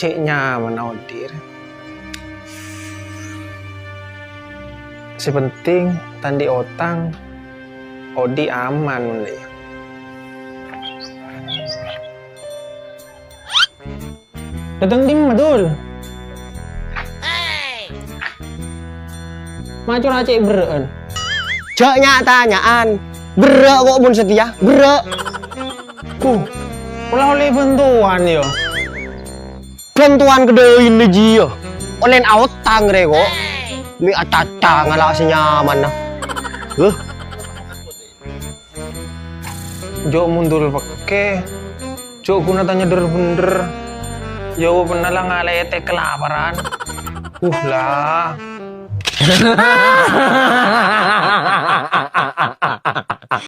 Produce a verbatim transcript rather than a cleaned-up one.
Cè' nyamana odi', rè. Sè penting, ta' andi' otang, odi' aman, mon la iyâ. Dâteng dimma, Dul? Ma' cora' cè' berrâ'ân. Jhâ' nya'-tanya'an. Berrâ' kok mon satèya, berrâ'. Huh, pola ollè bhântowan, yâ. Bhântowan kadhâina jiyâ. Ollèna aotang rè, kok. Mè' acaca ngala' sè nyamana. Huh. Jhâ' mon Dul pèkkè, jhâ' ghuna tanya dhâr-bhendhâr. Yâ, penna la ngalètè kalaparan. Uh, la.